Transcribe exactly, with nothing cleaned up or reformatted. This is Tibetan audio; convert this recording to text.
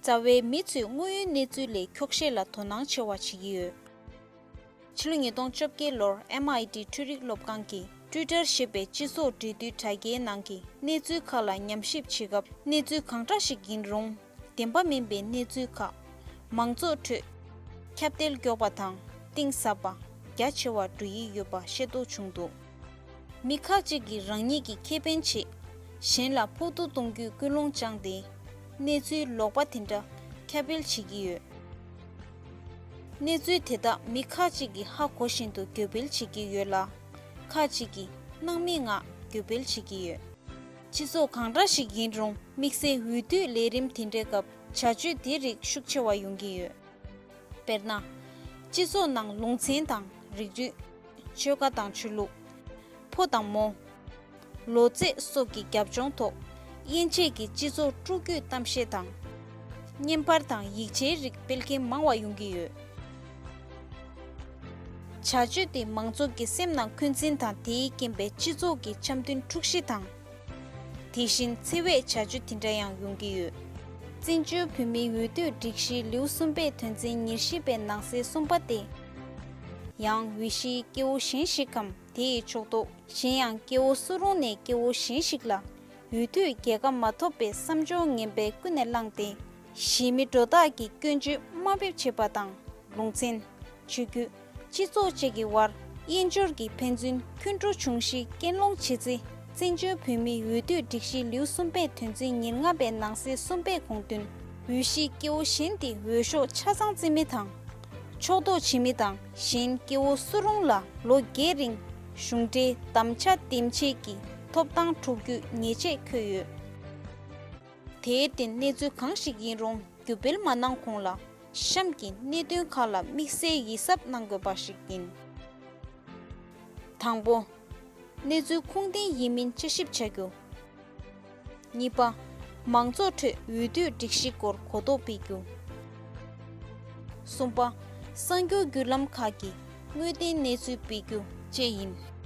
རྩ་བའི་མི་ཚོས་དངོས་ཡོད་གནས་ཚུལ་ལས་འཁྱོག་བཤད་ལ་དོ་སྣང་ཆེ་བ་བྱེད་ཀྱི་ཡོད། ཕྱི་ལོ་ཉིས་སྟོང་བཅོ་བརྒྱད་ལོར་ཨེམ་ཨའི་ཊི་འཕྲུལ་རིག་སློབ་ཁང་གིས་ཊུའི་ཊར་ཞེས་པའི་སྤྱི་ཚོགས་འབྲེལ་མཐུད་དྲ་རྒྱའི་ནང་གི་གནས་ཚུལ་ཁག་ལ་ཉམས་ཞིབ་བྱེད་སྐབས། གནས་ཚུལ་གང་འདྲ་ཞིག་ཡིན་རུང་། བདེན་པ་མིན་པའི་གནས་ཚུལ་ཁག་མང་ཚོགས་ཁྲོད་ཁྱབ་གདལ་མགྱོགས་པ་དང་གཏིང་ཟབ་པ། རྒྱ་ཆེ་བ་འགྲོ་ཡི་ཡོད་པ་ཤེས་རྟོགས་བྱུང་འདུག། མི་ཁག་ཅིག་གིས་རང་ཉིད་ཀྱི་ཁེ་ཕན་ཆེད་གཞན་ལ་ཕོག་ཐུག་གཏོང་རྒྱུའི་ཀུན་སློང་བཅངས་ཏེ། གནས་ཚུལ་ལོག་པ་དེ་འདྲ་ཁྱབ་སྤེལ་བྱེད་ཀྱི་ཡོད། གནས་ཚུལ་དེ་དག་མི་ཁག་ཅིག་གིས་ཧ་གོ་བཞིན་དུ་འགྱོད་སྤེལ་བྱེད་ཀྱི་ཡོད་ལ། ཁག་ཅིག་གིས་སྣང་མེད་ངང་འགྱོད་སྤེལ་བྱེད་ཀྱི་ཡོད། སྤྱི་ཚོགས་གང་འདྲ་ཞིག་ཡིན་རུང་། དམིགས་བསལ་འོས་བསྡུ་ལས་རིམ་དེ་འདྲའི་སྐབས་བྱ་སྤྱོད་དེ་རིགས་ཤུགས་ཆེ་བ་ཡོང་གི་ཡོད། དཔེར་ན། སྤྱི་ཚོགས་ནང་ལུང་ཚན་དང་རིགས་རུས། ཆོལ་ཁ་དང་ཆོས་ལུགས། ཕོ་དང་མོ། ལོ་ཚད་སོགས་ཀྱི་རྒྱབ་ལྗོངས་ཐོག་དབྱེ་འབྱེད་ཀྱིས་སྤྱི་ཚོགས་དཀྲུག་རྒྱུའི་གཏམ་བཤད་དང་། བརྙན་པར་དང་ཡིག་ཆའི་རིགས་སྤེལ་མཁན་མང་བ་ཡོང་གི་ཡོད། བྱ་སྤྱོད་དེ་མང་ཚོགས་ཀྱི་སེམས་ནང་འཁོན་འཛིན་དང་། དེའི་རྐྱེན་པས་སྤྱི་ཚོགས་ཀྱི་འཆམ་མཐུན་འཁྲུག་གཞི་དང་། དེ་བཞིན་འཚེ་བའི་བྱ་སྤྱོད་དེ་འདྲ་ཡང་ཡོང་གི་ཡོད། བཙན་བྱོལ་བོད་མིའི་འོས་བསྡུའི་སྒྲིག་གཞིའི་ལེའུ་གསུམ་པའི་དོན་ཚན་ཉེར་བཞི་པའི་ནང་གསེས་གསུམ་པ་སྟེ། ཡང་འོས་གཞིའི་སྐྱེ་བོ་གཞན་ཞིག་གམ། དེ་ཡི་ཕྱོགས་གཏོགས་གཞན་ཡང་སྐྱེ་བོ་སུ་རུང་ནས་སྐྱེ་བོ་གཞན་ཞིག་ལ་འོས་བསྡུའི་རྒྱལ་ཁ་མ་ཐོབ་པའི་བསམ་སྦྱོར་ངན་པས་ཀུན་ནས་བསླངས་ཏེ། གཞིས་མི་འགྲོ་སྟངས་ཀྱི་སྐྱོན་བརྗོད་དམའ་འབེབས་བྱེད་པ་དང་། ལུང་ཚན། ཆོས་བརྒྱུད། སྤྱི་ཚོགས་བཅས་ཀྱི་དབར་དབྱེན་སྦྱོར་གྱི་ཕན་ཚུན་འཁོན་འགྲོ་འབྱུང་གཞིའི་གྱེན་སློང་བྱེད་ཚེ། བཙན་བྱོལ་བོད་མིའི་འོས་བསྡུའི་སྒྲིག་གཞིའི་ལེའུ་གསུམ་པའི་དོན་ཚན་ཉེར་ལྔ་པའི་ནང་གསེས་གསུམ་པའི་དགོངས་དོན། འོས་གཞིའི་སྐྱེ་བོ་གཞན་དེ་འོས་ཤོག་ཆ་ཚང་བརྩི་མི་དང་། ཕྱོགས་གཏོགས་བྱེད་མི་དང་། གཞན་སྐྱེ་བོ་སུ་རུང་ལ་ལོ་བརྒྱད་རིང་གཞུང་འབྲེལ་དམ་བཅའ་འདེམས་བྱེད་ཀྱི་ཐོབ་ཐང་འཕྲོག་རྒྱུའི་ཉེས་ཆད་འཁོད་ཡོད། དེར་བརྟེན་གནས་ཚུལ་གང་ཞིག་ཡིན་རུང་། འགྱོད་སྤེལ་མ་གནང་གོང་ལ། གཤམ་གྱི་གནད་དོན་ཁག་ལ་དམིགས་བསལ་ཡིད་གཟབ་གནང་དགོས་པ་ཞིག་ཡིན། དང་པོ། གནས་ཚུལ་ཁུངས་ལྡན་ཡིན་མིན་དཔྱད་ཞིབ་བྱ་རྒྱུ། གཉིས་པ། མང་ཚོགས་ཁྲོད་འོས་བསྡུའི་སྒྲིག་གཞི་སྐོར་གོ་རྟོགས་སྤེལ་རྒྱུ། གསུམ་པ། གསར་འགྱུར་བརྒྱུད་ལམ་ཁག་གིས་དངོས་བདེན་གནས་ཚུལ་སྤེལ་རྒྱུ་བཅས་ཡིན།